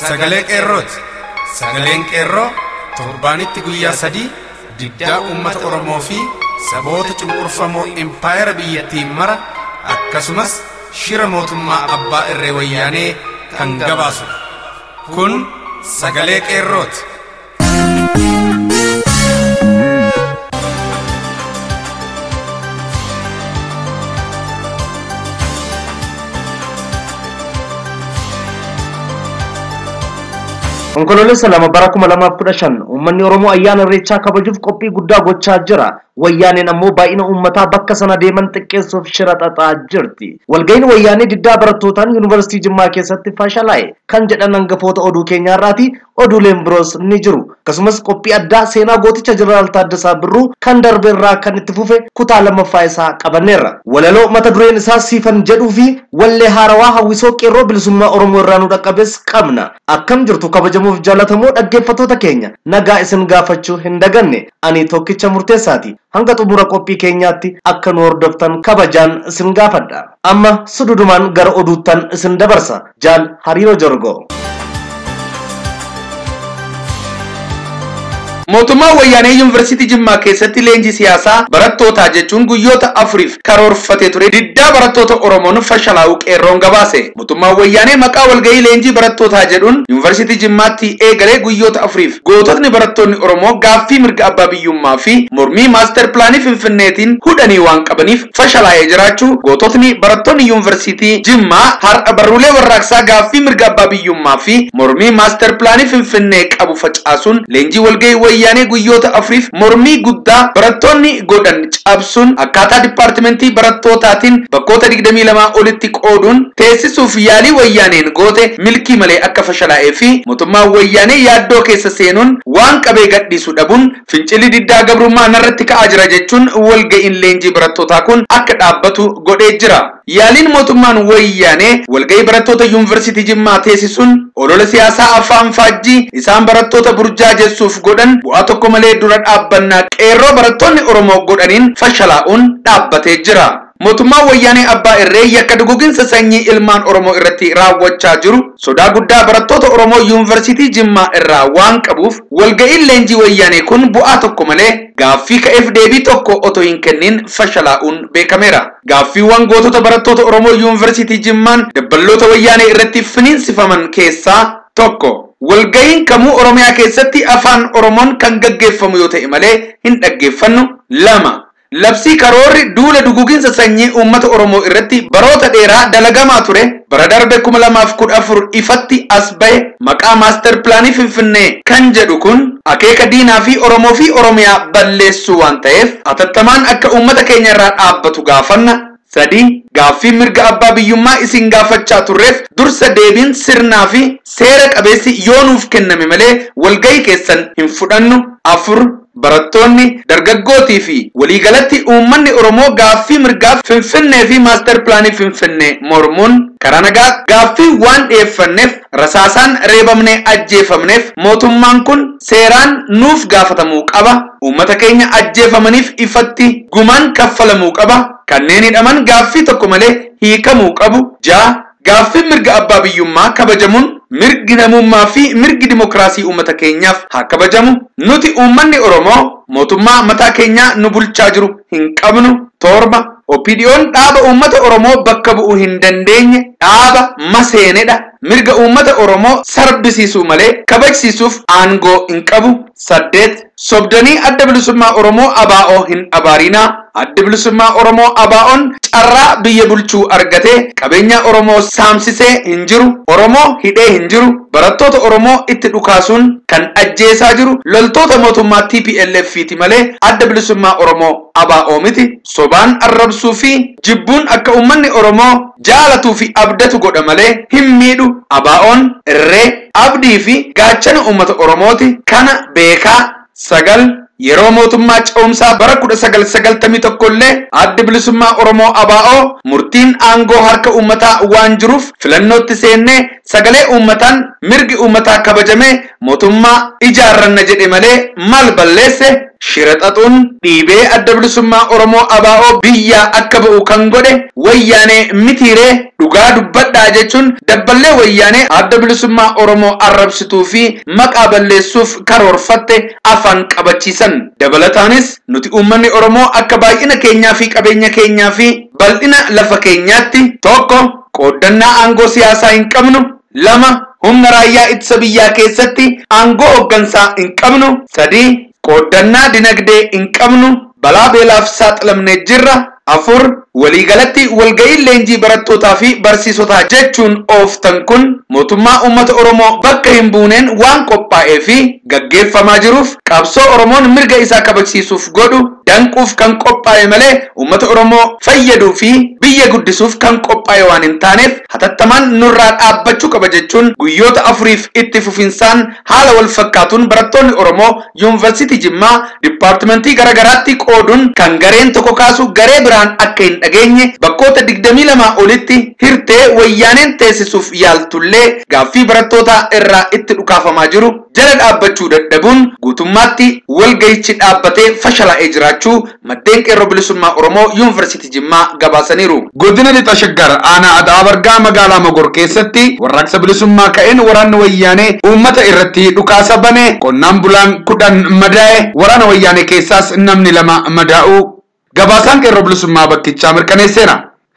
Sagalee Qeerrooti. Sagaleen Qeerroo torbaanitti guyyaa 3 diddaa uummata Oromoo fi saboota cunqurfamoo impaayera biyyattiin mara akkasumas shira mootummaa abbaa irree wayyaanee kan gabaasudha. Kun sagalee Qeerrooti. Onkoloolessa 2 bara 2015 uummanni Oromoo ayyaana Irreechaa kabajuuf qophii guddaa gochaa jira. Wayyaaneen ammoo baay'ina uummataa bakka sana deeman xiqqeessuuf shira xaxaa jirti. Walga'iin wayyaanee diddaa barattootaan Yuunivarsiitii Jimmaa keessatti fashalaa'e kan jedhan hangafoota oduu keenyaarraati. Oduuleen biroos ni jiru. Akkasumas qophii addaa seenaa gooticha Jeneraal Taaddasaa Birruu kan darbe irraa kan itti fufe kutaa 2ffaa isaa qabanneerra. Walaloo mata dureen isaa siifan jedhuu fi wallee haarawaa hawwisoo qeerroo bilisummaa Oromoo irraa nu dhaqqabes qabna. Akkam jirtu kabajamuuf jaallatamoo dhaggeeffattoota keenya, nagaa isin gaafachuu hin daganne. Ani Tokkicha Murteessaati. Hanga xumura qophii keenyaatti akka nu hordoftan kabajaan isin gaafadha. Amma sududumaan gara oduuttan isin dabarsa. Jaal Hariiroo Jorgoo. Mootummaan wayyaanee Yuunivarsiitii Jimmaa keessatti leenjii siyaasaa barattootaa jechuun guyyoota 4 karoorfatee ture diddaa barattoota Oromoon fashalaa'uu qeerroon gabaase. Mootummaan wayyaanee maqaa walgahii leenjii barattootaa jedhuun Yuunivarsiitii Jimmaatti eegalee guyyoota 4 goototni barattoonni Oromoo gaaffii mirga abbaa biyyummaa fi mormii maaster pilaanii Finfinneetiin hudhanii waan qabaniif fashalaa'ee jiraachuu goototni barattoonni Yuunivarsiitii Jimmaa har'a barruulee warraaqsaa gaaffii mirga abbaa biyyummaa fi mormii maaster pilaanii Finfinnee qabu facaasuun leenjii walgahii wayyaanee guyyoota 4 mormii guddaa barattoonni godhan cabsuun akkaataa dipaartimentii barattootaatiin bakkoota 22 olitti qooduun teessisuuf yaalii wayyaaneen goote milkii malee akka fashalaa'ee fi mootummaan wayyaanee yaaddoo keessa seenuun waan qabee gadhiisu dhabuun fincilli diddaa gabrummaa narratti ka'aa jira jechuun walga'iin leenjii barattootaa kun akka dhaabbatu godhee jira. Yaaliin mootummaan wayyaanee walga'ii barattoota Yuunivarsiitii Jimmaa teessisuun olola siyaasaa afaan faajjii isaan barattoota burjaajessuuf godhan bu'aa tokko malee dura dhaabbannaa qeerroo barattoonni Oromoo godhaniin fashalaa'uun dhaabbatee jira. Mootummaan wayyaanee abbaa irree yakka duguginsa sanyii ilmaan Oromoo irratti raawwachaa jiru sodaa guddaa barattoota Oromoo Yuunivarsiitii Jimmaa irraa waan qabuuf walga'iin leenjii wayyaanee kun bu'aa tokko malee gaaffii ka'eef deebii tokko otoo hin kennin fashalaa'uun beekameera. Gaaffiiwwan gootota barattoota Oromoo Yuunivarsiitii Jimmaan dabballoota wayyaanee irratti finiinsifaman keessaa tokko. Walga'iin kamuu Oromiyaa keessatti afaan Oromoon kan gaggeeffamu yoo ta'e malee hin dhaggeeffannu. 2. Labsii karoorri duula duguginsa sanyii uummata Oromoo irratti baroota dheeraa dalagamaa ture bara darbe 2014 ifatti as ba'e maqaa maaster pilaanii Finfinnee kan jedhu kun akeeka diinaa fi Oromoo fi Oromiyaa balleessuu waan ta'eef atattamaan akka uummata keenya irraa dhaabbatu gaafanna. 3. Gaaffii mirga abbaa biyyummaa isin gaafachaa turreef dursa deebiin sirnaa fi seera qabeessi yoo nuuf kenname malee walgahii keessan hin fudhannu. 4. Barattoonni dargaggootii fi waliigalatti uummanni Oromoo gaaffii mirgaa Finfinnee fi maaster pilaanii Finfinnee mormuun karaa nagaa gaaffii waan dhiyeeffanneef rasaasaan reebamnee ajjeefamneef mootummaan kun seeraan nuuf gaafatamuu qaba. Uummata keenya ajjeefamaniif ifatti gumaan kaffalamuu qaba. Kanneen hidhaman gaaffii tokko malee hiikamuu qabu. 6. Gaaffii mirga abbaa biyyummaa kabajamuun mirgi namummaa fi mirgi dimokiraasii uummata keenyaaf haa kabajamu. Nuti uummanni Oromoo mootummaa mataa keenyaa nu bulchaa jiru hin qabnu. 7. OPDO'n dhaaba uummata Oromoo bakka bu'uu hin dandeenye dhaaba maseenedha. Mirga uummata Oromoo sarbisiisuu malee kabajsiisuuf aangoo hin qabu. 8. Sobdanii adda bilisummaa Oromoo ABO hin abaarinaa. Adda bilisummaa Oromoo ABO'n carraa biyya bulchuu argatee qabeenya Oromoo saamsisee hin jiru. Oromoo hidhee hin jiru. Barattoota Oromoo itti dhukaasuun kan ajjeesaa jiru loltoota mootummaa TPLF ti malee adda bilisummaa Oromoo ABO miti. Sobaan arrabsuu fi jibbuun akka uummanni Oromoo jaalatuu fi abdatu godha malee hin miidhu. ABO'n irree abdii fi gaachana uummata Oromooti. Kana beekaa. 9. Yeroo mootummaa ce'umsaa bara 1991 illee adda bilisummaa Oromoo ABO murtiin aangoo harka uummataa waan jiruuf filannootti seennee sagalee uummataan mirgi uummataa kabajamee mootummaa ijaarranna jedhe malee maal balleesse? Shira xaxuun dhiibee Adda Bilisummaa Oromoo ABO biyyaa akka ba'u kan godhe Wayyaanee mitiiree dhugaa dubbadhaa jechuun dabballee Wayyaanee Adda Bilisummaa Oromoo arrabsituu fi maqaa balleessuuf karoorfatte afaan qabachiisan. Dabalataanis nuti uummanni Oromoo akka baay'ina keenyaa fi qabeenya keenyaa fi bal'ina lafa keenyaatti 1 qooddannaa aangoo siyaasaa hin qabnu, 2 humna raayyaa ittisa biyyaa keessatti aangoo hooggansaa hin qabnu, 3 qooddannaa dinagdee hin qabnu, balaa beelaaf saaxilamnee jirra, 4 waliigalatti walga'iin leenjii barattootaa fi barsiisotaa jechuun ooftan kun mootummaa uummata Oromoo bakka hin buuneen waan qophaa'ee fi gaggeeffamaa jiruuf qabsoo Oromoon mirga isaa kabachiisuuf godhu danquuf kan qophaa'e malee uummata Oromoo fayyaduu fi biyya guddisuuf kan qophaa'e waan hin taaneef hatattamaan nurraa dhaabbachuu qaba jechuun guyyoota 4 itti fufinsaan haala wal fakkaatuun barattoonni Oromoo Yuunivarsiitii Jimmaa dipaartimentii garaagaraatti qooduun kan gareen tokko kaasu garee biraan akka hin dhageenye bakkoota 22 olitti hirtee Wayyaaneen teessisuuf yaaltullee gaaffii barattootaa irraa itti dhukaafamaa jiru jala dhaabbachuu dadhabuun guutummaatti walga'ichi dhaabbatee fashalaa'ee jiraachuu maddeen Qeerroo Bilisummaa Oromoo Yuunivarsiitii Jimmaa gabaasaniiru. Godina Lixa Shaggar aanaa Ada'aa Bargaa magaalaa Mogor keessatti warraaqsa bilisummaa ka'een waraanni Wayyaanee uummata irratti dhukaasa bane, qonnaan bulaan 10 madaa'e, waraana Wayyaanee keessaas namni 2 madaa'uu gabaasaan Qeerroo Bilisummaa bakkichaa mirkaneesseera.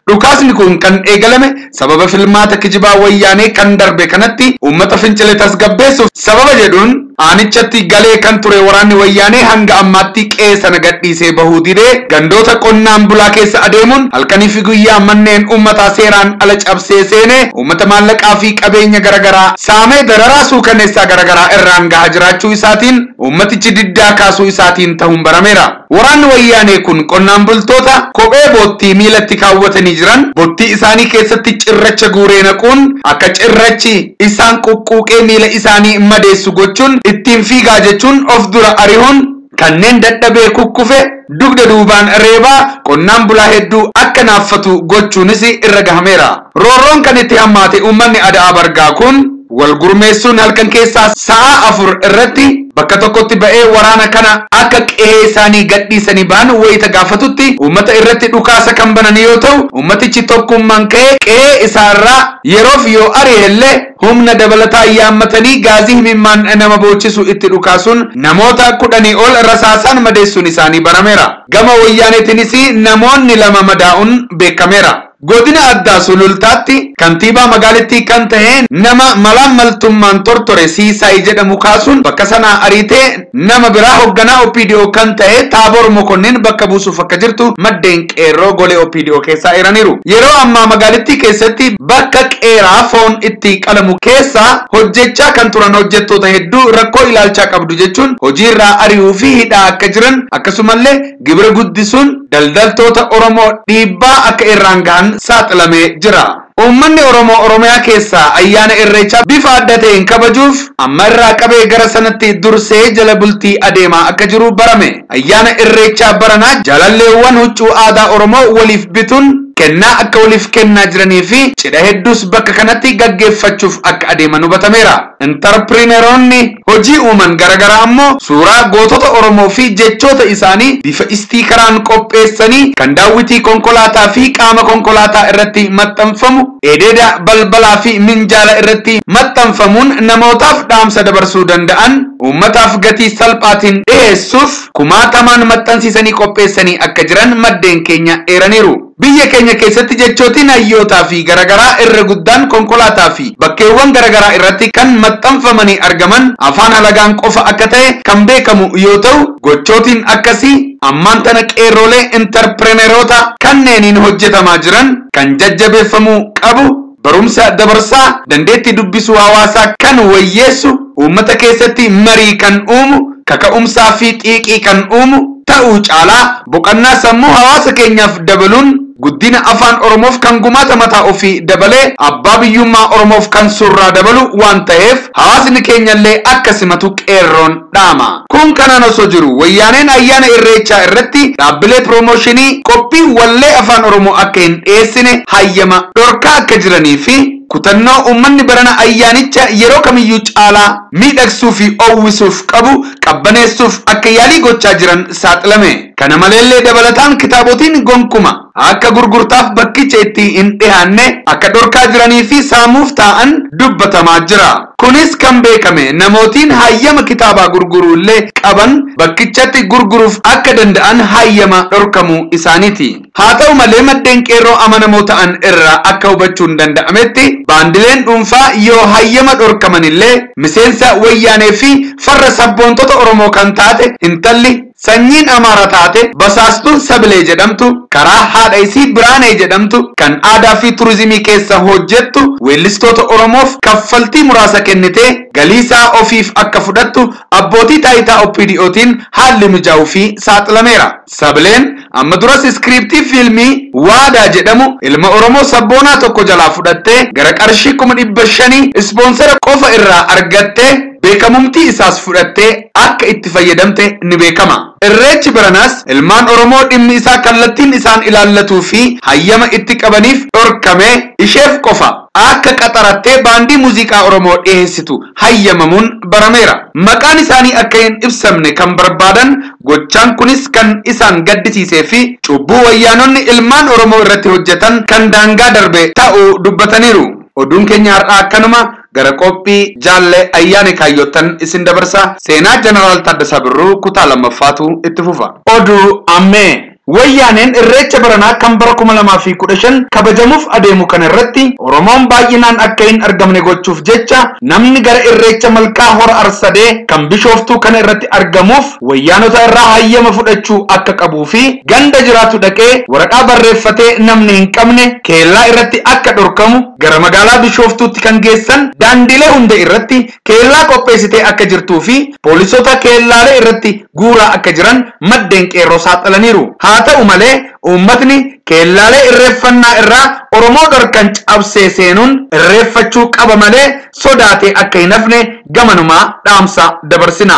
Dhukaasni kun kan eegalame sababa filmaata kijibaa Wayyaanee kan darbe kanatti uummata fincile tasgabbeessuuf sababa jedhuun aanichatti galee kan ture waraanni Wayyaanee hanga ammaatti qe'ee sana gadhiisee bahuu didee gandoota qonnaan bulaa keessa adeemuun halkanii fi guyyaa manneen uummataa seeraan ala cabsee seenee uummata maallaqaa fi qabeenya garaagaraa saamee dararaa suukanneessaa garaagaraa irraan gahaa jiraachuu isaatiin uummatichi diddaa kaasuu isaatiin ta'uun barameera. Waraanni Wayyaanee kun qonnaan bultoota kophee boottii miilatti kaawwatanii jiran bottii isaanii keessatti cirracha guuree naquun akka cirrachi isaan quqquuqee miila isaanii madeessu gochuun ittiin fiigaa jechuun of dura ari'uun kanneen dadhabee kukkufe dugda duubaan reebaa qonnaan bulaa hedduu akka naaffatu gochuunis irra gahameera. Roorroon kan itti hammaate uummanni Ada'aa Bargaa kun wal gurmeessuun halkan keessaa sa'a 4 irratti bakka tokkotti ba'ee waraana kana akka qe'ee isaanii gadhiisanii ba'an wayita gaafatutti uummata irratti dhukaasa kan banan yoo ta'u uummatichi tokkummaan ka'ee qe'ee isaarraa yeroof yoo ari'ellee humna dabalataa yaammatanii gaazii himimmaan nama boochisu itti dhukaasuun namoota 10 ol rasaasaan madeessuun isaanii barameera. Gama Wayyaaneetiinis namoonni 2 madaa'uun beekameera. Godina Addaa Sulultaatti kantiibaa magaalittii kan ta'e nama malaan maltummaan tortore Siisaay jedhamu kaasuun bakka sanaa ariitee nama biraa hoogganaa OPDO kan ta'e Taaboor Mokonnin bakka buusuuf akka jirtu maddeen Qeerroo golee OPDO keessaa eeraniiru. Yeroo ammaa magaalittii keessatti bakka qeeraa foon itti qalamu keessa hojjechaa kan turan hojjettoota hedduu rakkoo ilaalchaa qabdu jechuun hojiirraa ari'uu fi hidhaa akka jiran akkasumallee gibira guddisuun daldaltoota Oromoo dhiibbaa akka irraan gahan saaxilamee jira. Uummanni Oromoo Oromiyaa keessaa ayyaana Irreechaa bifa adda ta'een kabajuuf amma irraa qabee gara sanatti dursee jala bultii adeemaa akka jiru barame. Ayyaana Irreechaa baranaa jaalalleewwan huccuu aadaa Oromoo waliif bituun kennaa akka waliif kennaa jiranii fi cidha hedduus bakka kanatti gaggeeffachuuf akka adeeman hubatameera. Intarpirineroonni hojii uuman garaagaraa ammoo suuraa gootota Oromoo fi jechoota isaanii bifa istiikaraan qopheessanii kan daawwitii konkolaataa fi qaama konkolaataa irratti maxxanfamu, ededa balbalaa fi minjaala irratti maxxanfamuun namootaaf dhaamsa dabarsuu danda'an uummataaf gatii salphaatiin dhiyeessuuf kumaatamaan maxxansiisanii qopheessanii akka jiran maddeen keenya eeraniiru. Biyya keenya keessatti jechootiin hayyootaa fi garaagaraa irra guddaan konkolaataa fi bakkeewwan garaagaraa irratti kan maxxanfamanii argaman afaan halagaan qofa akka ta'e kan beekamu yoo ta'u gochootiin akkasii ammaan tana qeerrolee intarpireneroota kanneeniin hojjetamaa jiran kan jajjabeeffamuu qabu barumsa dabarsaa dandeettii dubbisuu hawaasaa kan wayyeessu uummata keessatti marii kan uumu kaka'umsaa fi xiiqii kan uumu ta'uu caalaa boqonnaa sammuu hawaasa keenyaaf dabaluun guddina afaan Oromoof kan gumaata mataa ofii dabalee abbaa biyyummaa Oromoof kan surraa dabalu waan ta'eef hawaasni keenyallee akka simatu qeerroon dhaama. Kun kanaan osoo jiru Wayyaaneen ayyaana Irreechaa irratti dhaabbilee piroomooshinii qophii wallee afaan Oromoo akka hin dhiyeessine hayyama dhorkaa akka jiranii fi kutannoo uummanni barana ayyaanicha yeroo kamiyyuu caalaa miidhagsuu fi oowwisuuf qabu qabbaneessuuf akka yaalii gochaa jiran saaxilame. Kana maleellee dabalataan kitaabotiin gonkuma akka gurgurtaaf bakkicha itti hin dhihaanne akka dhorkaa jiranii fi saamuuf taa'an dubbatamaa jira. Kunis kan beekame namootiin hayyama kitaabaa gurguruu illee qaban bakkichatti gurguruuf akka danda'an hayyama dhorkamuu isaaniiti. Haa ta'u malee maddeen qeerroo amanamoo ta'an irraa akka hubachuun danda'ametti baandileen dhuunfaa yoo hayyama dhorkaman illee miseensa wayyaanee fi farra sabboontota Oromoo kan taate intalli sanyiin Amaara taate basaastuun Sabilee jedhamtu karaa haadha isii Biraanee jedhamtu kan aadaa fi turizimii keessa hojjettu weellistoota Oromoof kaffaltii muraasa kennitee galiisaa ofiif akka fudhattu abbootii taayitaa OPDOtiin haalli mijaa'uu fi saaxilameera. Sabileen amma duras iskiriiptii fiilmii Waadaa jedhamu ilma Oromoo sabboonaa tokko jalaa fudhattee gara qarshii 500,000 ispoonsara qofa irraa argattee beekamumtii isaas fudhattee akka itti fayyadamte ni beekama. Irreechi baranaas ilmaan Oromoo dhimmi isaa kallattiin isaan ilaallatuu fi hayyama itti qabaniif dhorkame isheef qofa akka qaxarattee baandii muuziqaa Oromoo dhiyeessitu hayyamamuun barameera. Maqaan isaanii akka hin ibsamne kan barbaadan gochaan kunis kan isaan gaddisiisee fi cubbuu wayyaanonni ilmaan Oromoo irratti hojjetan kan daangaa darbe ta'uu dubbataniiru. Oduun keenya har'aa akkanuma gara qophii jaalle ayyaane kaayyotan isin dabarsa. Seenaa Jeneraal Taaddasaa Birruu kutaa lammaffaatu itti fufa. Oduu ammee. Wayyaaneen irreecha baranaa kan bara 2015 kabajamuuf adeemu kana irratti Oromoon baay'inaan akka hin argamne gochuuf jecha namni gara irreecha malkaa hora arsadee kan bishooftuu kana irratti argamuuf wayyaanota irraa hayyama fudhachuu akka qabuu fi ganda jiraatu dhaqee waraqaa barreeffatee namni hin qabne keellaa irratti akka dhorkamu gara magaalaa bishooftuutti kan geessan daandilee hunda irratti keellaa qopheessitee akka jirtuu fi poolisoota keellaalee irratti guuraa akka jiran maddeen qeerroo saaxilaniiru. Haa ta'u malee uummatni keellaalee irreeffannaa irraa Oromoo dhorkan cabsee seenuun irreeffachuu qaba malee sodaatee akka hin hafne gamanumaa dhaamsa dabarsina.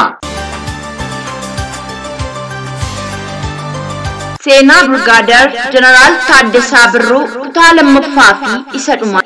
Seenaa Birgaadeer Jeneraal Taaddasaa Birruu kutaa lammaffaa fi isa dhumaa.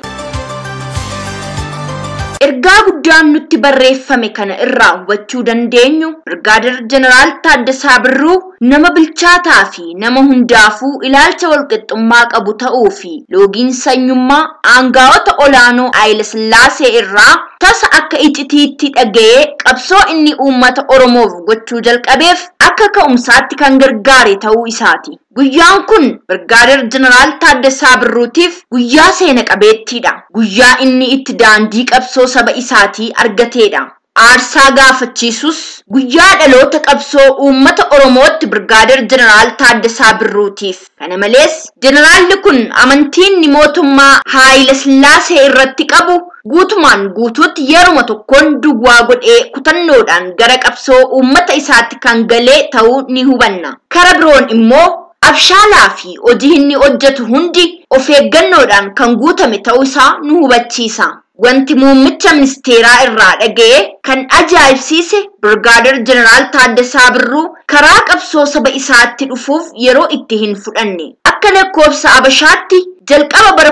Ergaa guddaan nutti barreeffame kana irraa hubachuu dandeenyu Birgaadeer Jeneraal Taaddasaa Birruu nama bilchaataa fi nama hundaafuu ilaalcha walqixxummaa qabu ta'uu fi loogiin sanyummaa aangaa'ota olaanoo Haayile Sillaasee irraa tasa akka icitiitti dhaga'ee qabsoo inni uummata Oromoof gochuu jalqabeef akka ka'umsaatti kan gargaare ta'uu isaati. Guyyaan kun Birgaadeer Jeneraal Taaddasaa Birruutiif guyyaa seena qabeettiidha. Guyyaa inni itti daandii qabsoo saba isaatii argateedha. Aarsaa gaafachiisus guyyaa dhaloota qabsoo uummata Oromootti Birgaadeer Jeneraal Taaddasaa Birruutiif. Kana malees Jeneraalli kun amantiin mootummaa Haayile Sillaasee irratti qabu guutumaan guutuutti yeruma tokkoon duwwaa godhee kutannoodhaan gara qabsoo uummata isaatti kan galee ta'uu ni hubanna. Kara biroon immoo abshaalaa fi hojii inni hojjetu hundi of eeggannoodhaan kan guutame ta'uu isaa nu hubachiisa. Wanti muummicha ministeeraa irraa dhaga'e kan ajaa'ibsiise Birgaadeer Jeneraal Taaddasaa Birruu karaa qabsoo saba isaatti dhufuuf yeroo itti hin fudhanne. Akka lakkoofsa Abashaatti jalqaba bara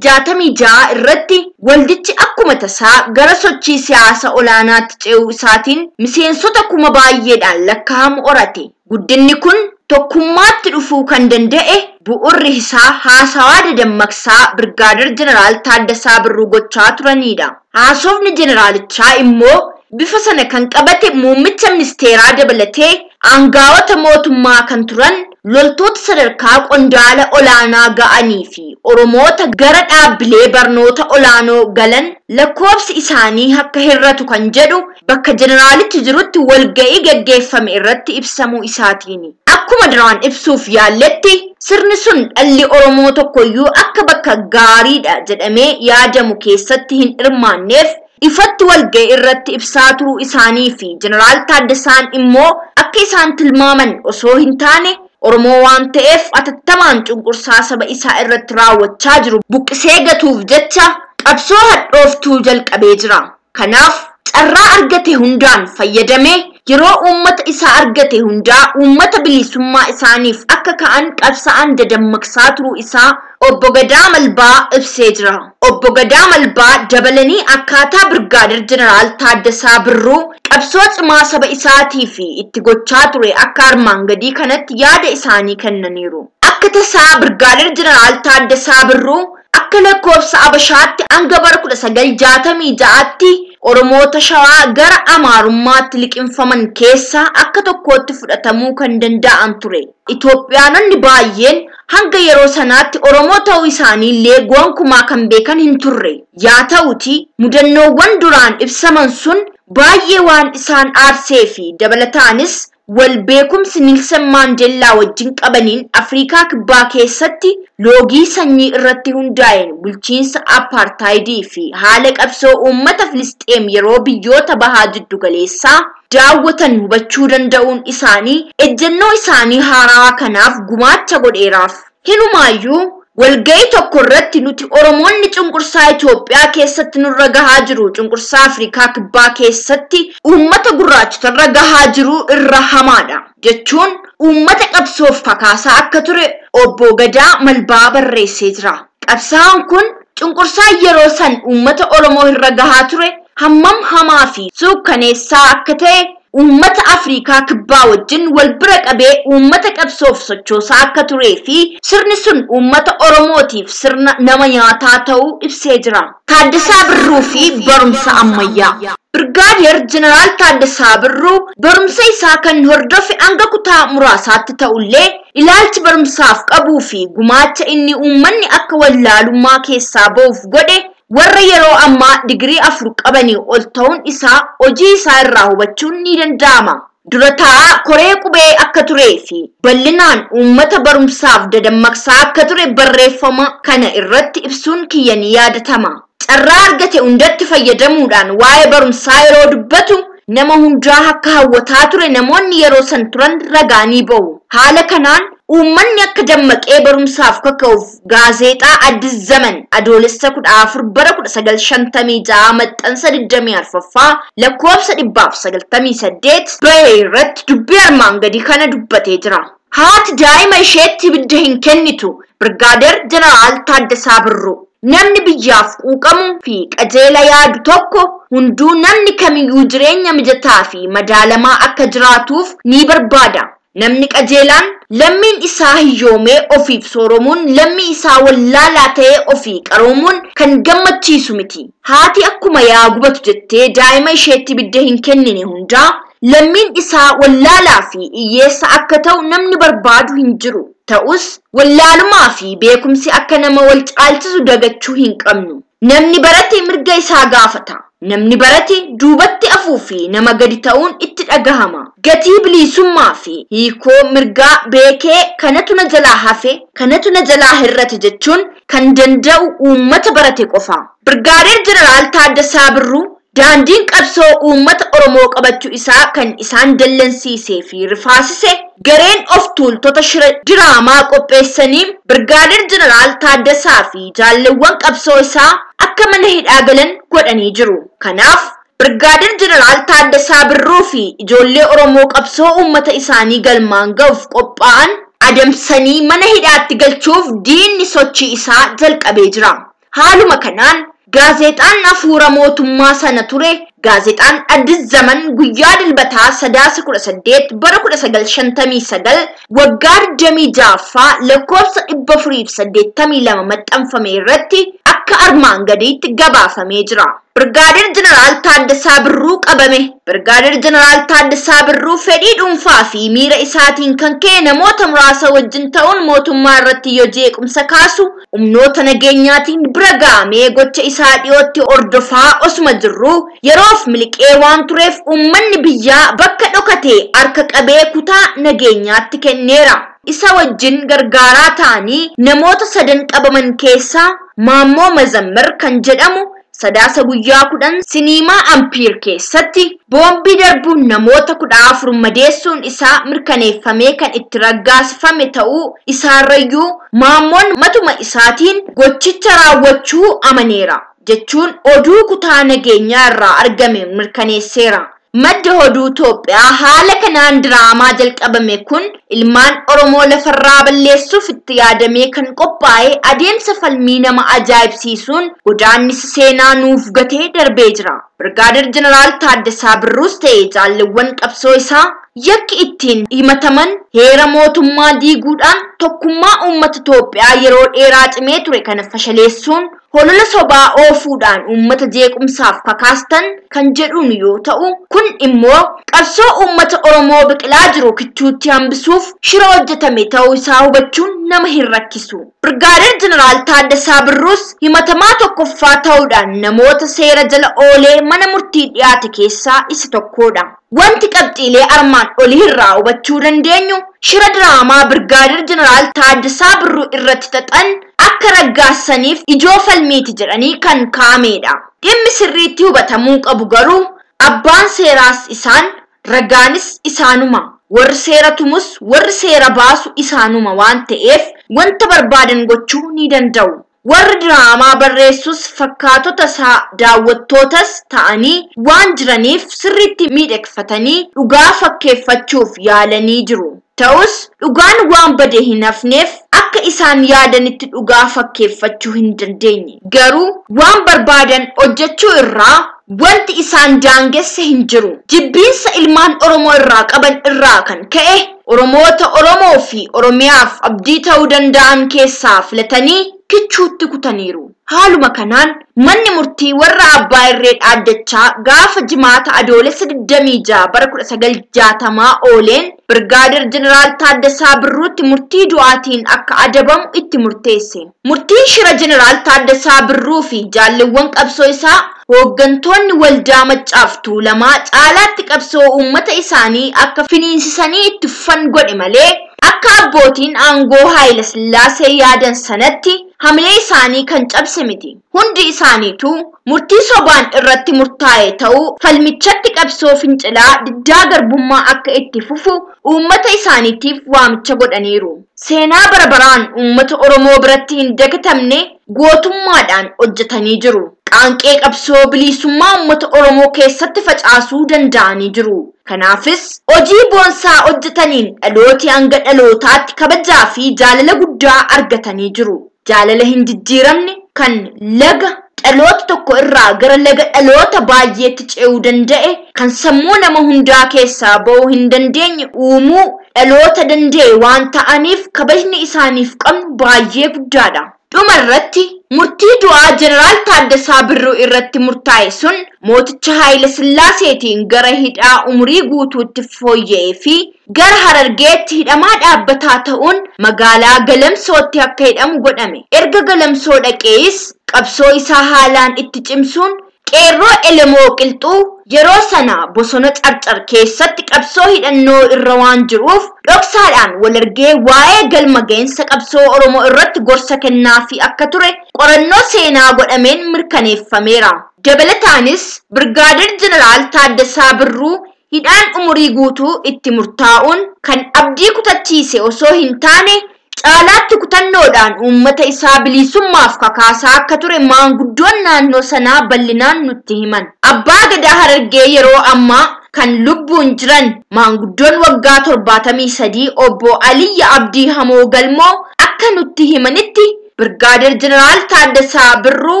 1966 irratti waldichi akkuma tasaa gara sochii siyaasa olaanaatti ce'uu isaatiin miseensota kuma baay'eedhaan lakkaa'amu horate. Guddinni kun tokkummaatti dhufuu kan danda'e bu'urri isaa haasawaa dadammaqsaa Birgaadeer Jeneraal Taaddasaa Birruu gochaa turanidha. Haasofni jeneraalichaa immoo bifa sana kan qabate muummicha ministeeraa dabalatee aangaa'ota mootummaa kan turan loltoota sadarkaa qondaala olaanaa ga'anii fi Oromoota gara dhaabbilee barnoota olaanoo galan lakkoofsi isaanii akka hir'atu kan jedhu bakka jeneraalichi jirutti walga'ii gaggeeffame irratti ibsamuu isaatiini. Akkuma duraan ibsuuf yaalletti sirni sun dhalli Oromoo tokkoyyuu akka bakka gaariidha jedhamee yaadamu keessatti hin hirmaanneef ifatti walga'ii irratti ibsaa turuu isaanii fi Jeneraal Taaddasaan immoo akka isaan tilmaaman osoo hin taane Oromoo waan ta'eef atattamaan cunqursaa saba isaa irratti raawwachaa jiru buqqisee gatuuf jecha qabsoo hadhooftuu jalqabee jira. Kanaaf Carraa argate hundaan fayyadamee yeroo uummata isaa argate hundaa uummata bilisummaa isaaniif akka ka'an qabsa'an dadammaqsaa turuu isaa Obbo Gadaa Malbaa ibsee jira. Obbo Gadaa Malbaa dabalanii akkaataa Birgaadir Jeneraal Taaddasaa Birruu qabsoo cimaa saba isaatii fi itti gochaa ture akka armaan gadii kanatti yaada isaanii kennaniiru. Akka tasaa Birgaadir Jeneraal Taaddasaa Birruu akka lakkoofsa Abashaatti hanga bara 1966tti Oromoota Shawaa gara Amaarummaatti liqimfaman keessaa akka tokkootti fudhatamuu kan danda'an ture. Itoophiyaanonni baay'een hanga yeroo sanaatti Oromoo ta'uu isaanii illee gonkumaa kan beekan hin turre. Yaa ta'uti mudannoowwan duraan ibsaman sun baay'ee waan isaan aarsee fi dabalataanis wal beekumsi Niilsan Maandeellaa wajjin qabaniin Afrikaa Kibbaa keessatti loogii sanyii irratti hundaa'een bulchiinsa apartaayidii fi haala qabsoo uummata Filisxeem yeroo biyyoota bahaa jiddu galeessaa daawwatan hubachuu danda'uun isaanii ejjennoo isaanii haarawaa kanaaf gumaacha godheeraaf. Hinumaayyuu walga'ii tokko irratti nuti Oromoonni cunqursaa Itoophiyaa keessatti nurra gahaa jiru, cunqursaa Afrikaa Kibbaa keessatti uummata gurraachotarra gahaa jiru irra hamaadha jechuun uummata qabsoof kakaasaa akka ture Obbo Gadaa Malbaa barreessee jira. Qabsaa'aan kun cunqursaa yeroo san uummata Oromoo irra gahaa ture hammam hamaa fi suukkaneessaa akka ta'e uummata Afrikaa Kibbaa wajjin wal bira qabee uummata qabsoof sochoosaa akka turee fi sirni sun uummata Oromootiif sirna nama nyaataa ta'uu ibsee jira. Taaddasaa Birruu fi barumsa ammayyaa. Birgaadeer Jeneraal Taaddasaa Birruu barumsa isaa kan hordofe hanga kutaa muraasaatti ta'ullee ilaalchi barumsaaf qabuu fi gumaacha inni uummanni akka wallaalummaa keessaa ba'uuf godhe warra yeroo ammaa digirii 4 qabanii ol ta'uun isaa hojii isaa irraa hubachuun ni danda'ama. Dura taa'aa koree qubee akka turee fi bal'inaan uummata barumsaaf dadammaqsaa akka ture barreeffama kana irratti ibsuun kiyya ni yaadatama. Carraa argate hundatti fayyadamuudhaan waa'ee barumsaa yeroo dubbatu nama hundaa akka hawwataa ture namoonni yeroo san turan ragaa ni ba'u. Haala kanaan uummanni akka dammaqee barumsaaf kaka'uuf gaazexaa Addis Zaman adoolessa 14 bara 1956 maxxansa 24ffaa lakkoofsa 198 bahee irratti dubbii armaan gadii kana dubbatee jira. Haati daa'ima isheetti ibidda hin kennitu. Birgaadeer Jeneraal Taaddasaa Birruu. Namni biyyaaf quuqamuu fi qajeela yaadu tokko hunduu namni kamiyyuu jireenya mijataa fi madaalamaa akka jiraatuuf ni barbaada. Namni qajeelaan lammiin isaa hiyyoomee ofiif sooromuun lammii isaa wallaalaa ta'ee ofii qaroomuun kan gammachiisu miti. Haati akkuma yaa gubatu jettee daa'ima isheetti ibidda hin kennine hundaa lammiin isaa wallaalaa fi hiyyeessa akka ta'u namni barbaadu hin jiru. Ta'us wallaalumaa fi beekumsi akka nama wal caalchisu dagachuu hin qabnu. Namni barate mirga isaa gaafata. Namni barate duubatti afuu fi nama gadi ta'uun itti dhagahama. Gatii bilisummaa fi hiikoo mirgaa beekee kanatu na jalaa hafe, kanatu na jalaa hir'ate jechuun kan danda'u uummata barate qofa. Birgaadeer Jeneraal Taaddasaa Birruu daandiin qabsoo uummata Oromoo qabachuu isaa kan isaan dallansiisee fi rifaasise gareen of tuultota shira diraamaa qopheessanii Birgaadeer Jeneraal Taaddasaa fi jaalleewwan qabsoo isaa akka mana hidhaa galan godhanii jiru. Kanaaf Birgaadeer Jeneraal Taaddasaa Birruu fi ijoollee Oromoo qabsoo uummata isaanii galmaan ga'uuf qophaa'an adamsanii mana hidhaatti galchuuf diinni sochii isaa jalqabee jira. Haaluma kanaan gaazexaan hafuura mootummaa sana ture gaazexaan Addis Zaman guyyaa dilbataa sadaasa 18 bara 1959 waggaa 26ffaa lakkoofsa 482 maxxanfame irratti akka armaan gadiitti gabaafamee jira. Birgaadeer Jeneraal Taaddasaa Birruu qabame. Birgaadeer Jeneraal Taaddasaa Birruu fedhii dhuunfaa fi miira isaatiin kan ka'e namoota muraasa wajjin ta'uun mootummaa irratti yoo jeequmsa kaasu humnoota nageenyaatiin bira ga'amee gocha isaa dhiyootti hordofaa osuma jirru yeroof miliqee waan tureef uummanni biyyaa bakka dhokate harka qabee kutaa nageenyaatti kenneera. Isa wajjin gargaaraa ta'anii namoota sadan qabaman keessaa Maammoo Mazammir kan jedhamu sadaasa guyyaa 10 siniimaa Ampiir keessatti boombii darbuun namoota 14 madeessuun isaa mirkaneeffamee kan itti raggaasifame ta'uu isaarrayyuu Maammoon matuma isaatiin gochicha raawwachuu amaneera jechuun oduu kutaa nageenyaa irraa argame mirkaneesseera. Madda oduu Itoophiyaa haala kanaan diraamaa jalqabame kun ilmaan Oromoo lafarraa balleessuuf itti yaadamee kan qophaa'e adeemsa falmii nama ajaa'ibsiisuun godaannisa seenaa nuuf gatee darbee jira. Birgaadir Jeneraal Taaddasaa Birruus ta'e jaalliwwan qabsoo isaa yakki ittiin himataman heera mootummaa diiguudhaan tokkummaa uummata Itoophiyaa yeroo dheeraa cimee ture kana fashaleessuun holola sobaa oofuudhaan uummata jeequmsaaf kakaastan kan jedhuun yoo ta'u, kun immoo qabsoo uummata Oromoo biqilaa jiru kichuutti hambisuuf shira hojjetame ta'uu isaa hubachuun nama hin rakkisu. Birgaadir Jeneraal Taaddasaa Birruus himatamaa tokkoffaa ta'uudhaan namoota seera jala oolee mana murtii dhiyaate keessaa isa tokkodha. Wanti qabxiilee armaan olii irraa hubachuu dandeenyu shira diraamaa Birgaadir Jeneraal Taaddasaa Birruu irratti xaxan akka raggaasaniif ijoo falmiiti jedhanii kan kaa'amedha. Dhimmi sirriitti hubatamuu qabu garuu abbaan seeraas isaan, ragaanis isaanuma. Warri seera tumus warri seera baasu isaanuma waan ta'eef wanta barbaadan gochuu ni danda'u. Warri diraamaa barreessus fakkaatota isaa daawwattootas ta'anii waan jiraniif sirriitti miidhagfatanii dhugaa fakkeeffachuuf yaalanii jiru. Ta'us dhugaan waan bade hin hafneef akka isaan yaadanitti dhugaa fakkeeffachuu hin dandeenye. Garuu waan barbaadan hojjechuu irraa wanti isaan daangesse hin jiru. Jibbiinsa ilmaan Oromoo irraa qaban irraa kan ka'e Oromoota Oromoo fi Oromiyaaf abdii ta'uu danda'an keessaa filatanii kichuutti kutaniiru. Haaluma kanaan manni murtii warra abbaa irree dhaaddachaa gaafa jimaata adoolessa 26 bara 1960 ooleen Birgaadir Jeneraal Taaddasaa Birruutti murtii du'aatiin akka adabamu itti murteesse. Murtiin shira Jeneraal Taaddasaa Birruu fi jaalliwwan qabsoo isaa hooggantoonni waldaa Maccaaf Tuulamaa caalaatti qabsoo uummata isaanii akka finiinsisanii itti fufan godhe malee akka abbootiin aangoo Haayila Sillaasee yaadan sanatti hamilee isaanii kan cabse miti. Hundi isaaniitu murtii sobaan irratti murtaa'e ta'uu falmichatti qabsoo fincilaa diddaa garbummaa akka itti fufu uummata isaaniitiif waamicha godhaniiru. Seenaa bara baraan uummata Oromoo biratti hin dagatamne gootummaadhaan hojjetanii jiru. Qaanqee qabsoo bilisummaa uummata Oromoo keessatti facaasuu danda'anii jiru. Kanaafis hojii boonsaa hojjetaniin dhalooti hanga dhalootaatti kabajaa fi jaalala guddaa argatanii jiru. Jaalala hin jijjiiramne kan laga dhaloota tokko irraa gara laga dhaloota baay'eetti ce'uu danda'e, kan sammuu nama hundaa keessaa ba'uu hin dandeenye uumuu dhaloota danda'e waan ta'aniif kabajni isaaniif qabnu baay'ee guddaadha. Dhuma irratti murtii du'aa Jeneraal Taaddasaa Birruu irratti murtaa'e sun mooticha Haayila Sillaaseetiin gara hidhaa umurii guutuutti fooyya'ee fi gara Harargeetti hidhamaa dhaabbataa ta'uun magaalaa Galamsootti akka hidhamu godhame. Erga Galamsoo dhaqees qabsoo isaa haalaan itti cimsuun qeerroo Elemoo Qilxuu yeroo sana bosona Carcar keessatti qabsoo hidhannoo irra waan jiruuf dhoksaadhaan wal argee waa'ee galma gahinsa qabsoo Oromoo irratti gorsa kennaafii akka ture qorannoo seenaa godhameen mirkaneeffameera. Dabalataanis Birgaadir Jeneraal Taaddasaa Birruu hidhaan umurii guutuu itti murtaa'uun kan abdii kutachiise osoo hin taane caalaatti kutannoodhaan uummata isaa bilisummaaf kakaasaa akka ture maanguddoon naannoo sanaa bal'inaan nutti himan. Abbaa Gadaa Harargee yeroo ammaa kan lubbuun jiran maanguddoon waggaa 73 obbo Aliyya Abdii Hamoo Galmoo akka nutti himanitti Birgaadir Jeneraal Taaddasaa Birruu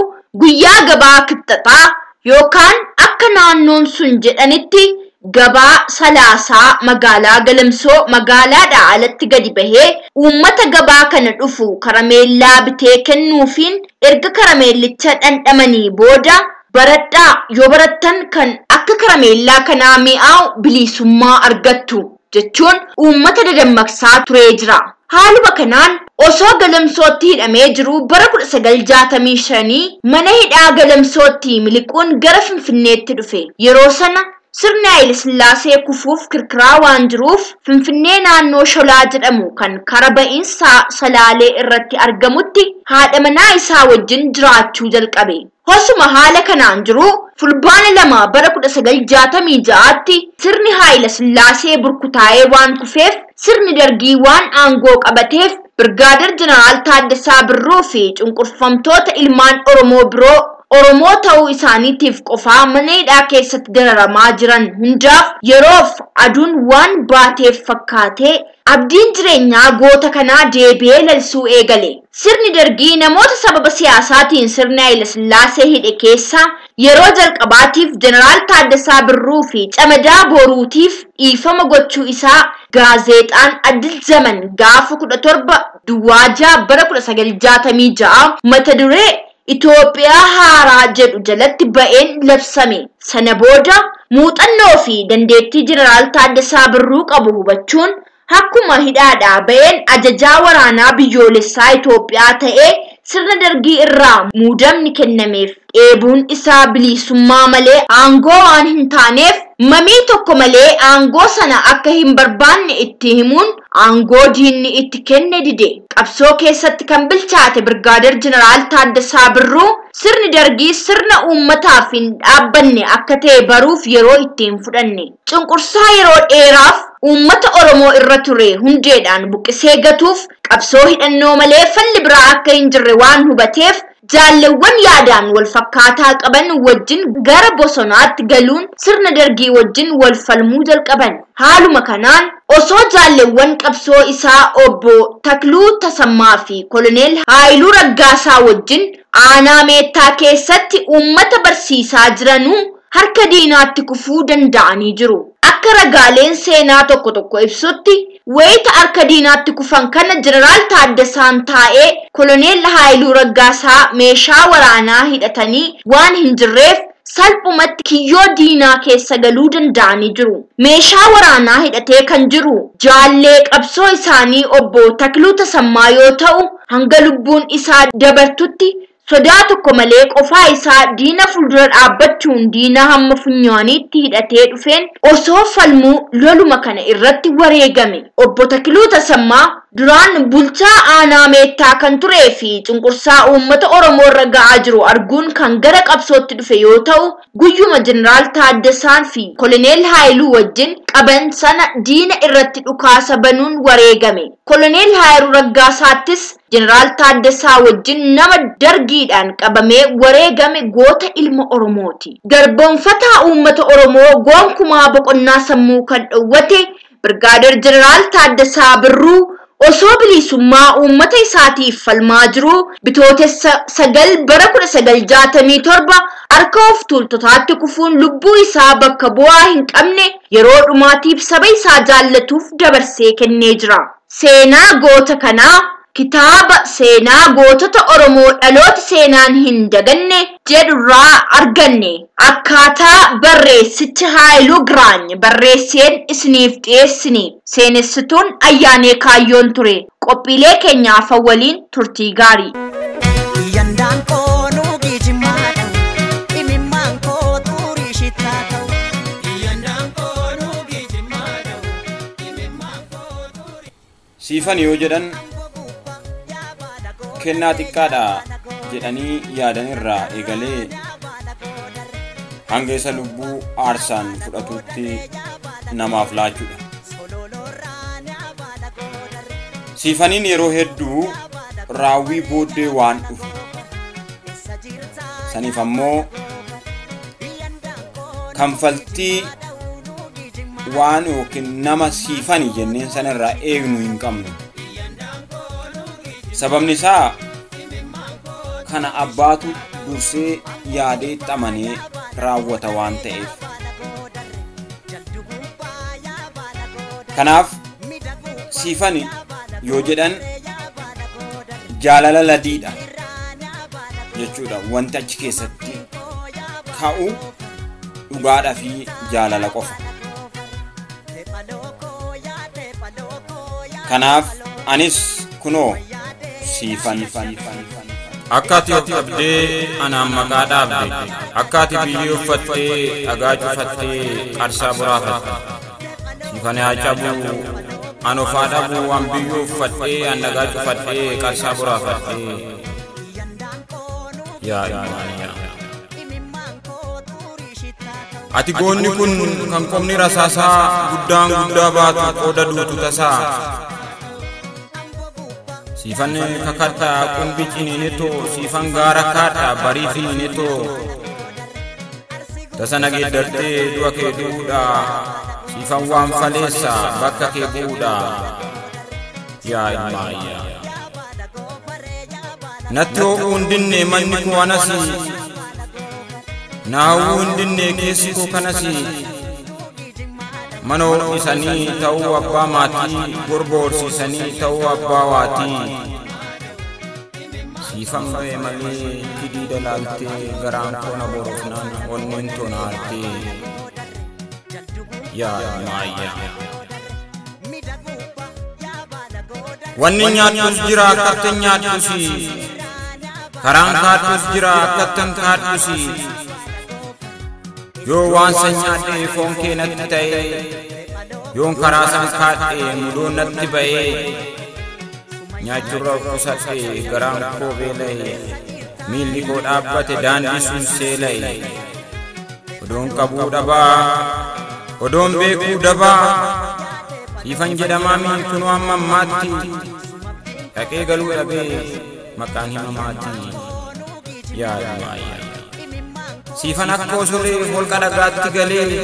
guyyaa gabaa kibxaxaa yookaan akka naannoon sun jedhanitti gabaa Salaasaa magaalaa Galamsoo magaalaadhaa alatti gadi bahee uummata gabaa kana dhufu karameellaa bitee kennuufiin erga karameellicha dhandhamanii booda baradhaa yoo barattan kan akka karameellaa kanaa mi'aawu bilisummaa argattu jechuun uummata dadammaqsaa turee jira. Haaluma kanaan osoo Galamsootti hidhamee jiru bara 1965 mana hidhaa Galamsootti miliquun gara Finfinneetti dhufe. Yeroo sana sirni Haayile Sillaasee kufuuf kirkiraa waan jiruuf Finfinnee naannoo Sholaa jedhamu kan kara ba'iinsa Salaalee irratti argamutti haadha manaa isaa wajjin jiraachuu jalqabe. Hosuma haala kanaan jiru fulbaana 2 bara 1966tti sirni Haayile Sillaasee burkutaa'ee waan kufeef sirni dargii waan aangoo qabateef Birgaadir Jeneraal Taaddasaa Birruu fi cunqurfamtoota ilmaan Oromoo biroo Oromoo ta'uu isaaniitiif qofaa mana hidhaa keessatti dararamaa jiran hundaaf yeroof aduun waan baateef fakkaatee abdiin jireenyaa goota kanaa deebi'ee lalisuu eegale. Sirni dargii namoota sababa siyaasaatiin sirna Hayilasillaasee hidhe keessaa yeroo jalqabaatiif Jeneraal Taaddasaa Birruu fi Camadaa Boruutiif dhiifama gochuu isaa gaazexaan Addis Zaman gaafa 17 Duwwaajaa bara 1966 mata duree Itoophiyaa haaraa jedhu jalatti ba'een labsame. Sana booda muuxannoo fi dandeettii Jeneraal Taaddasaa Birruu qabu hubachuun akkuma hidhaadhaa ba'een ajajaa waraanaa biyyoolessaa Itoophiyaa ta'ee sirna dargii irraa muudamni kennameef. Dheebuun isaa bilisummaa malee aangoo waan hin taaneef mamii tokko malee aangoo sana akka hin barbaanne itti himuun aangoo diinni itti kenne dide. Qabsoo keessatti kan bilchaate Birgaader Jeneraal Taaddasaa Birruu sirni dargii sirna uummataaf hin dhaabbanne akka ta'e baruuf yeroo itti hin fudhanne. Cunqursaa yeroo dheeraaf uummata Oromoo irra ture hundeedhaan buqqisee gatuuf qabsoo hidhannoo malee falli biraa akka hin jirre waan hubateef jaalleewwan yaadaan wal fakkaataa qaban wajjin gara bosonaatti galuun sirna dargii wajjin wal falmuu jalqaban. Haaluma kanaan osoo jaalleewwan qabsoo isaa obbo Takluu Tasammaa fi Koloneel Haayiluu Raggaasaa wajjin aanaa Meettaa keessatti uummata barsiisaa jiranuu harka diinaatti kufuu danda'anii jiru. Akka ragaaleen seenaa tokko tokko ibsutti wayita harka diinaatti kufan kana Jeneraal Taaddasaan taa'ee Koloneel Haayiluu Raggaasaa meeshaa waraanaa hidhatanii waan hin jirreef salphumatti kiyyoo diinaa keessa galuu danda'anii jiru. Meeshaa waraanaa hidhatee kan jiru jaallee qabsoo isaanii obbo Takluu Tasammaa yoo ta'u hanga lubbuun isaa dabartutti sodaa tokko malee qofaa isaa diina fuuldura dhaabbachuun diina hamma funyaaniitti hidhatee dhufeen osoo falmuu loluma kana irratti wareegame. Obbo Takluu Tasammaa duraan bulchaa aanaa Meettaa kan turee fi cunqursaa uummata Oromoo irra ga'aa jiru arguun kan gara qabsootti dhufe yoo ta'u guyyuma Jeneraal Taaddasaan fi Koloneel Haayiluu wajjin qaban sana diina irratti dhukaasa banuun wareegame. Koloneel Haayiluu Raggaasaattis Jeneraal Taaddasaa wajjin nama dargiidhaan qabamee wareegame goota ilma Oromooti. Garboonfataa uummata Oromoo gonkumaa boqonnaa sammuu kan dhowwate Birgaader Jeneraal Taaddasaa Birruu osoo bilisummaa uummata isaatiif falmaa jiru bitootessa 9 bara 1967 harka of tuultotaatti kufuun lubbuu isaa bakka bu'aa hin qabne yeroo dhumaatiif saba isaa jaallatuuf dabarsee kennee jira. Seenaa goota kanaa kitaaba seenaa gootota Oromoo dhaloota seenaan hin daganne jedhurraa arganne. Akkaataa barreessichi Haayiluu Giraany barreesseen isiniif dhiyeessine. Seenessituun Ayyaanee Kaayyoon ture. Qophiilee keenyaaf waliin turtii gaarii. Yandaan koo nuugii jimmaa ta'u, imimmaan koo xurii shittaa ta'u. Siifan yoo jedhan kennaa xiqqaadha jedhanii yaadan irraa eegalee hanga isa lubbuu aarsaan fudhatutti namaaf laachuudha. Siifaniin yeroo hedduu raawwii booddee waan dhufu. Saniif ammoo kanfaltii waan yookiin nama siifani jenneen sanarraa eegnu hin qabnu. Sababni isaa kana abbaatu dursee yaadee xamanee raawwata waan ta'eef. Kanaaf siifani yoo jedhan jaalala ladiidha jechuudha. Wanti achi keessatti ka'u dhugaadhaa fi jaalala qofa. Kanaaf anis kunoo siifan. Akka ati of dhabdee anaan maqaa dhaabde, akka ati biyyee uffattee dhagaa cufattee qarsaa boraafatte. Siifan haa cabuu, an ofaa dhabuu, an biyyee uffadhee, an dhagaa cufadhee qarsaa boraafadhee. Yaa ilmaaniyaa. Ati goonni kun kan qomni rasaasaa guddaan guddaa baatu qooda duutu tasaa. Siifan kakadha qumbi ciniinetoo siifan gaara kaadha barii finiinetoo tasa na geeddartee du'a kee du'uudha siifan waan faleessa bakka kee bu'uudha yaa ilma ayyaa. Natti ho'uu hin dinne manni koo anasi na hawwuu hin dinne keessi koo kanasi mana ho'isanii ta'uu abbaa maatii gorba horsiisanii ta'uu abbaa waatii siifan ba'e malee hidhii dalaaltee garaan koo na borofnaan onneen too na aartee yaa ilma ayyaa. Wanni nyaattus jira akkattan nyaattusi karaan kaadhus jira akkattan kaadhusi yoo waan san nyaadhe foon kee natti ta'e yoon karaa san kaadhe mudoon natti ba'e nyaachurra of qusadhe garaan koo beela'e miilli koo dhaabbate daandii sun seela'e odoon qabuu dhabaa odoon beekuu dhabaa siifan jedhamaa mi kunoo amma ammaatti dhaqee galuu dhabee maqaan himamaatti yaa ilma ayyaa. Siifan akka osolee holqa dhagaatti galee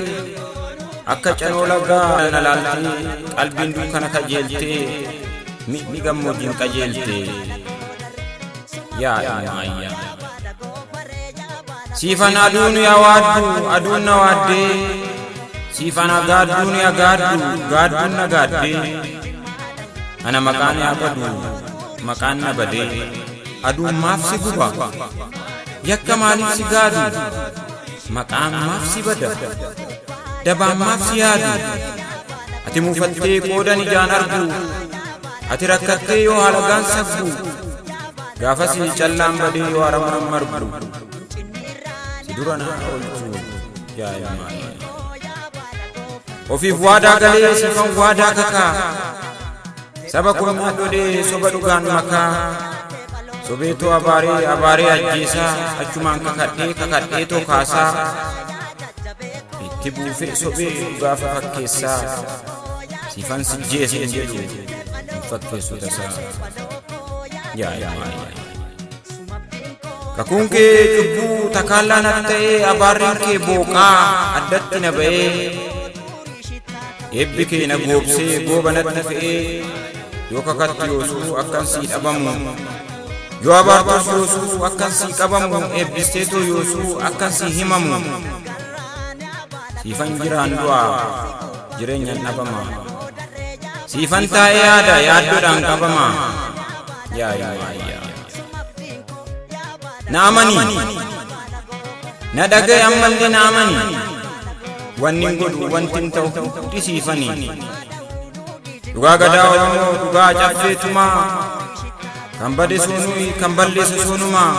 akka canoo lagaa na laaltee qalbiin dukkana kajeeltee mi'i gammoojjiin qajeeltee yaa ilma ayyaa. Siifan aduun yaa waaddu aduun na waaddee siifan agaadduun yaa gaaddu gaadduun na gaaddee ana maqaan yaa badu maqaan na badee aduun maaf si guba yakka maaliif si gaadu maqaan maaf si bada dabaan maaf si yaadu ati muufattee qoodan ijaan argu ati rakkattee yoo halagaan saggu gaafas callaan badee yoo haramaan margu si dura na oolchu yaa ilma ayyaa. Ofiif waadaa galee siifan waadaa kakaa saba koo miidhodhee soba dhugaan makaa sobeetoo abaaree abaaree ajjeesaa achumaan kakadhee kakadheetoo kaasaa itti buufee sobee dhugaafa fakkeessaa siifan si jeese hin jedhu hin fakkeessu tasaa yaa ilma ayyaa. Kakuun kee cubbuu takaallaa natti ta'ee abaarreen kee booqaa addatti na ba'ee eebbi kee na goobsee gooba natti fe'ee yoo kakatti yoosuu akkan sii dhabamu yoo abaartus yoosuu akkan sii qabamu eebbisteetoo yoosuu akkan sii himamu siifan jiraan du'a jireenyaan dhabama siifan taa'ee yaada yaaddoodhaan qabama yaa ilma ayyaa. Na amani na dhagaye ammallee na amani wanni hin godhu wanti hin ta'u hundi siifani dhugaa gadaa Oromoo dhugaa caffee tumaa kan bade suunui kan balleesse suunumaa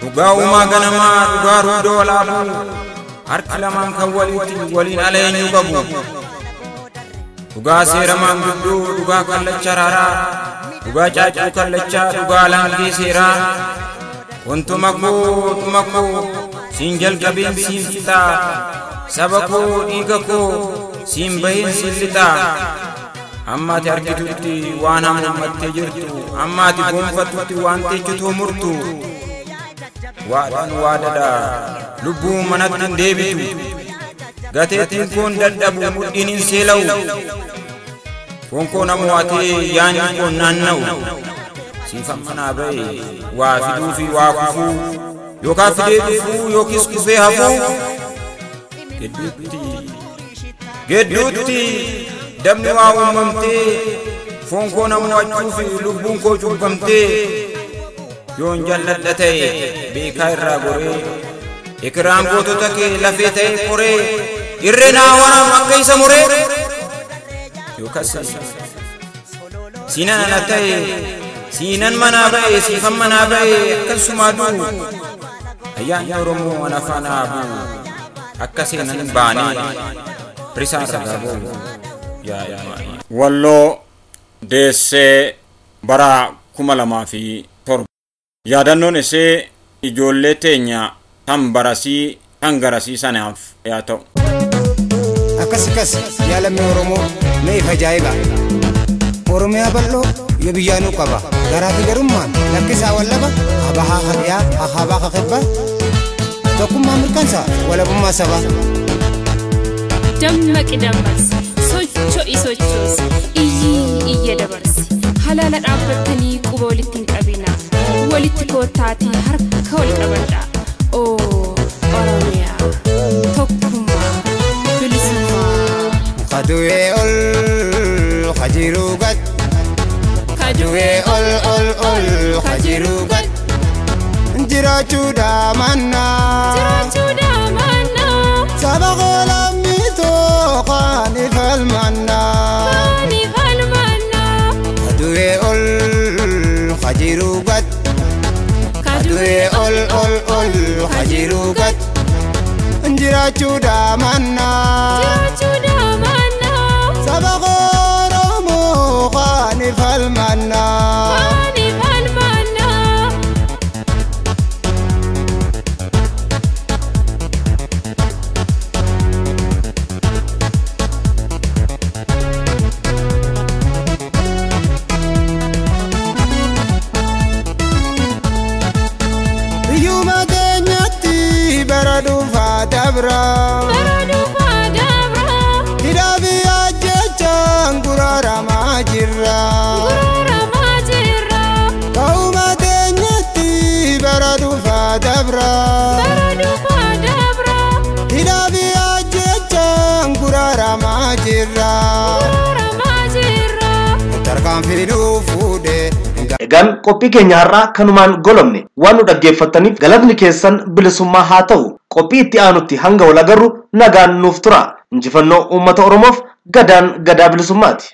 dhugaa uumaa ganamaa dhugaa ruudoo walaabuu harki lamaan kan walitti waliin ala eenyu qabu dhugaa seera maanguddoo dhugaa kallacha raaraa dhugaa caacuu kallachaa dhugaa alangee seeraa wantuma koo dhuma koo siin jalqabeen siin fixaa saba koo dhiiga koo siin baheen siin lixaa amma ati argitutti waan hamuummattee jirtu amma ati gonfattutti waan teechitoo murtu waadaan waadadha lubbuun manatti hin deebitu gateettiin koon dadhabu mudhiin hin seela'u foon koo na mo'atee yaanni koon naanna'u siifan manaa ba'e waa fiduu fi waa kufuu yookaan fidee dhufuu yookiis kufee hafuu gidduutti dabni waa uumamtee foon koo na mo'achuu fi lubbuun koo cubbamtee yoon jalladha ta'e beekaa irraa goree ikiraan gootota kee lafee ta'e qoree irree naa waraanu akka isa muree yookas siinan ana ta'e siinan manaa ba'e siifan manaa ba'e akkasumaa du'u ayyaanni Oromoo ana faana haa bu'u akka seenan baanee risaan ragaa ba'u yaa ilma ayyaa. Walloo deessee bara 2007 yaadannoon isee ijoollee teenya tan barasii tan garasii sanaaf yaa ta'u. Akkas akkas yaa lammii Oromoo mee if ajaa'iba. Oromiyaa bal'oo yoo biyyaanuu qaba. Garaa fi garummaan lakkisaa wallaba habahaa hadhiyaa hahabaa kakibba tokkummaa mirkansaa walabummaa sabaa. Dammaqi dammaqsi socho'i sochoosi iyyii iyya dabarsi halaala dhaabbattanii quba walitti hin qabinaa walitti koottaatii harka wal qabadhaa oo Oromiyaa tokkummaa bilisummaa. Kadu'ee ol kajiruu gad kadu'ee ol ol ol kajiruu gad jiraachuu daamannaa jiraachuu daamannaa saba qoolammitoo kaani falmannaa kaani falmannaa kadu'ee ol kajiruu gad kadu'ee ol ol ol kajiruu gad jiraachuu daamannaa jiraachuu daamannaa saba Oromoo kaani falmannaa kaani falmannaa. Biyyuma keenyatti bara dhufaa dabra. Bara dhufaa dabra. Hidhaa fi ajjechaan guraramaa jirra. Guraramaa jirra. Ta'uma keenyatti bara dhufaa dabra. Bara dhufaa dabra. Hidhaa fi ajjechaan guraramaa jirra. Guraramaa jirra. Tarkaanfii nuu fuudhee. Egaan qophii keenya har'aa kanumaan golomne waan nu dhaggeeffattaniif galatni keessan bilisummaa haa ta'u. Qophii itti aanutti hanga wal agarru nagaan nuuf tura. Injifannoo uummata Oromoof gadaan gadaa bilisummaati.